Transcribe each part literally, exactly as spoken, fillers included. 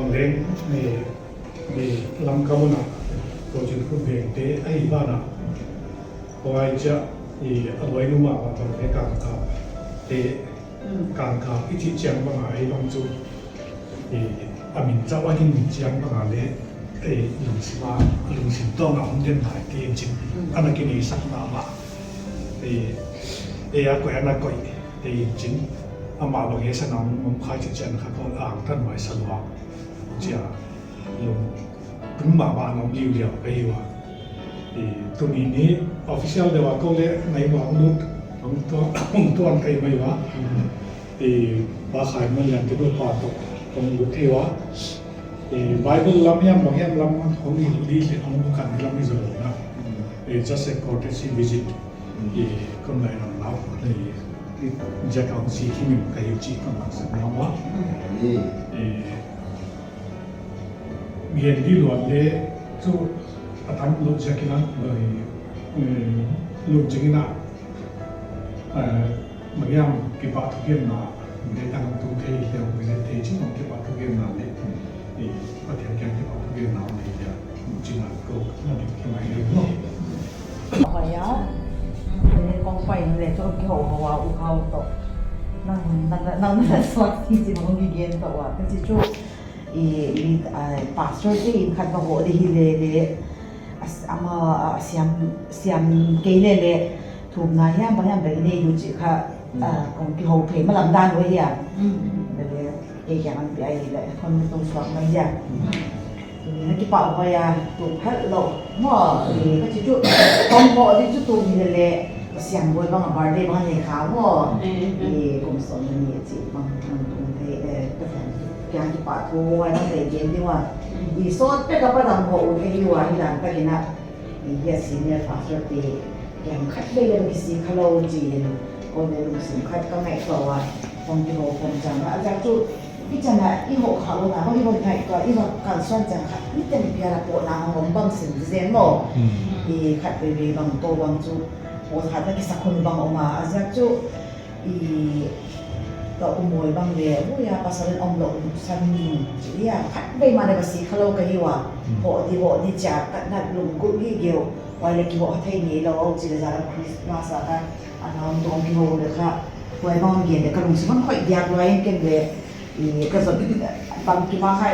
Leng, eh, eh, Lamka mun a, Kochin Khut Veng te, ahihvangin, huai chia, eh, a luai nu mahmah te kangkap te, kangkap i chih chiang bang a, ei bang chu, eh, a min chauh a gingin chiang bang a leh, eh, lungsim a, lungsim tawng a hong den lai te in chin, ana kinei sak mahmah. Eh, eh, a koih, ana koih te in chin, amah bang e sa nam, mom khai chi chiang kha ko ang tan mai sa lua. Chia, lungtung mahmah a om liuliau ka hi ua. Eh, tuni ni official deuh a kou leh ngai mah lut, hong tuan, hong tuan ka hi mai ua. Eh, Pa Khai Malian te nupa toh hong lut thei ua. Eh, Bible lam hiam, bang hiam lam hong lut di leh hong kan lam hi zaw na. Eh, just a courtesy visit. Eh, kon lai lam lau. Eh, Jack Ang si hi min ka hi chi kon lam sa lam ua. Eh, Gen di luat leh chu a tam lou ziak in a, eh, lungching in a, eh, bang hiam kipahthu genna, leh tang tung thei leh, leh thei chin kipahthu genna leh, eh, Pathian kiang kipahthu genna nei dia, lungching a kou na dik ki mai leh no. Huai a, eh, kong pai leh chu kihou hou a, U Khau toh. Nang, nang, nang, nang suak si si nang ki gen toh ua, ka chi chu. I, i, a, pastor te in khat va hoh di hi leh leh, a s-, ama, a, siam, siam kei leh leh, thumna hiam bang hiam bang nei uh chih kha, a, kong kihou phei malam dan uh hiam. Leh leh, kei kiang an pi ai leh, kon tung suak mai hiam. Tuni na kipahhuai a, tu phat lou. Maw, i, ka chi chu, kong hoh di chu tuni leh leh, siam buai bang a birthday bang nei kha maw. I, kum sawm leh nih chih bang, bang tung thei, eh, ka siam. Kiang kipahthu huai na te gen di ua. I sawt pek a pa dang hoh uh ka hi ua hi dan tak in a. I hia senior pastor te kiang khat vei leh kisik kha lou chi in. Kon leh lungsim khat ka ngaihtuah ua. Kong kihou khawm chiang a. A ziak chu i chan a i hoh kha lou na, hong i hoh ngaihtuah, i va kalsuan chiang kha. I ten pial a poh na hong om bang sim zen maw. I khat vei vei bang kou bang chu. Poh khat na kisak hun bang om a. A ziak chu I, ka U Moi bang leh, ui a pasal in om lou, san chi a, khat vei mah leh va sik kha lou ka hi ua. Hoh di, hoh di chia, ka na lunggulh gige uh, huai leh kihoh thei ngei lou, chi leh zalam Christmas a kha, a na om tawm kihou leh kha, huai bang gen leh ka lungsim hon khoih diak lua in ken leh, I, ka zot, bangkim a kha,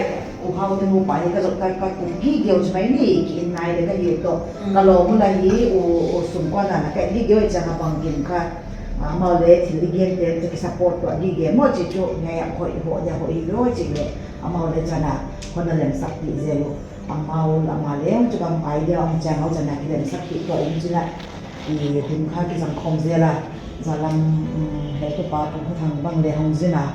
U Hau te nupa hi ka zot ka, ka kum gige uh chi mai ni, ki in nai leh ka hi toh. Ka lawm uh lah hi, u, u sum kuan a na ka gige uh chiang a bangkim kha. Amau leh thil i gen te, te ki support tuah gige maw chi chu, ngai a hoih, hoih dia hoih lou chi leh. Amau leh chan a, hon na lemsak pi zel uh. Amau lama leng chu bang pai dia, hong chiang uh chan a ki lemsak pi tuah in chin a. I, hun kha ki zang khawm zel a. Zalam, um, heutupa Pumkhothang bang leh hong zin a.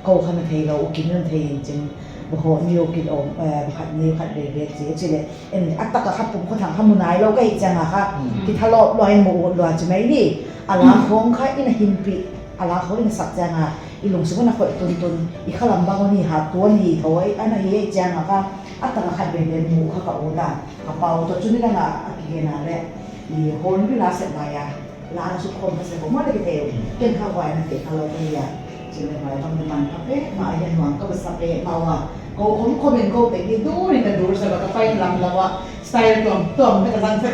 Kou kha na thei lou, u Kim na thei in chin, va hoh ni u Kim om, eh, va khat ni u khat veve chi, chi leh, en, a tak a kha Pumkhothang kha mu nai lou ka hih chiang a kha, ki thalawp lua in mu ut lua chi mai ni, a la khong kha i na himpi, a la khong i na sak chiang a, i lungsim a na khoih tuntun, i khalam bang uh ni ha tuan hi tho, i ana hi chiang a kha, a tak a khat veve mu kha ka ut a, ka pau toh chu ni la nga a ki gen a leh, i hon bi la set lai a. La na suk khawm ka se ko maw leh ki thei. Ken kha huai na te kha lou ka hi a. Chi leh huai bang na man kha pek mah a, hian huang ka va sa pek mah ua. Kou khawm khawm in kou te ki dur in ka dur sa ba ka pai lam lou a. Style tuam tuam te ka zang sa.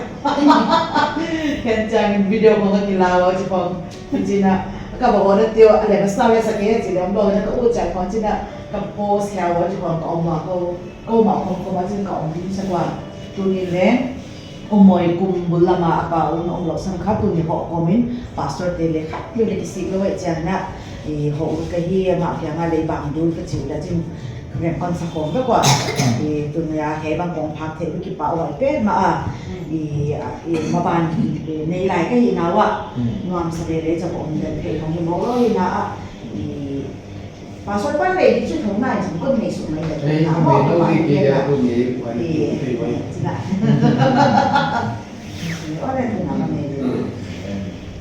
Ken chiang in video khawng ka ki la ua chi khawng. Chi na ka va hoh na tio a leh ka sa ve sa ke chi leh om lou na ka ut chiang khawng chi na ka post hia ua chi khawng ka om ua kou. Kou mah khawm khawm a chi ka om ding sa ua. Tuni leng. U Moi kum bul lam a a pa u na om lou sang kha tuni hoh kawm in pastor te leh khat leh leh kisik lou eh chiang na. I hoh ut ka hi amah kiang a leh bang dul ka chi uh leh chin rem kon sa khawm vek ua. I tuni a hei bang kong phak thei uh kipahhuai pen mah a. I, a, i maban, i, nei lai ka hi na ua. Nuam sa leh leh chak om den thei hong hi mawk lou hi na a. I Pastor pan leh di chu thong nai chin kon nei suk mai leh. Ei, na kon nei lo di ki ya ko ni, wan ki pe wan. China. Wan na thong na nei leh.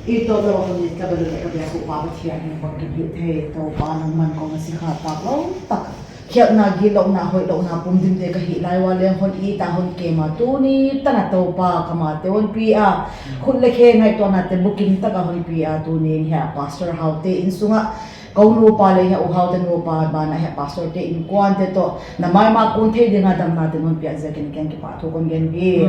I to lo ko ni ka ba lo ka bia ko pa ba thia ni kon ki bi thei to pa nang man ko na si kha tak lou tak. Khialhna, gitlouhna, hoihlouhna pum dim te ka hih lai ua leng hon it a hon kem a tuni tan a Toupa kama te hon pi a. Khut leh khe ngaihtuahna te bukim tak a hon pi a tuni in hia Pastor Hau te insung ah Kou nupa leh hiai U Hau te nupa banah hiai pastor te innkuan te toh na maimah kun thei dinga damna teng hon piak ziakin kiang kipahthu kon gen hi.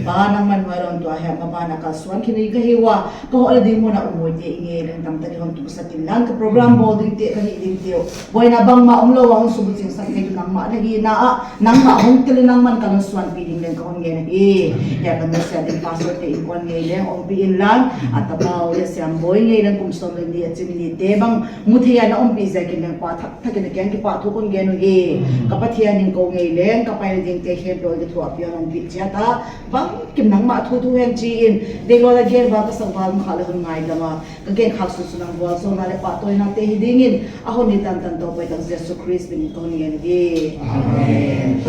Pa nangman ngailou in tua hiai maban a kalsuan khin i ka hi ua, ka hoh leh ding mun a um uai te i ngei leng tamtak i hon tusak inla ka program bawl ding te ka hih ding te uh buaina bangmah omlou a hon subuching sak thei tu nangmah na hihna ah nangmah hong tel in nangman ka lungsuanpih ding leng ka hon gen hi. Hiai ka nusia ding pastor te innkuan ngei leng ompih inla, a tapa u leh Siamboi ngei leng kum sawm leh nih a chim ni te bang mu thei a na ompih ziakin leng pa thak thak in kiang kipahthu kon gen uhi. Ka Pathian in kou ngei leng ka pai ding te khempeuh kithuahpih a hon ompih chiat a, bangkim nangmah thu thu hen chi in, deihlouh a gen val ka sak val mah kha leh hon ngaidam a, ka gen khak sunsun a vualzawlna leh pahtawina te hi dingin a hon ni tantan Toupa i Jesu Khrist min in kon ngen uhi. Amen.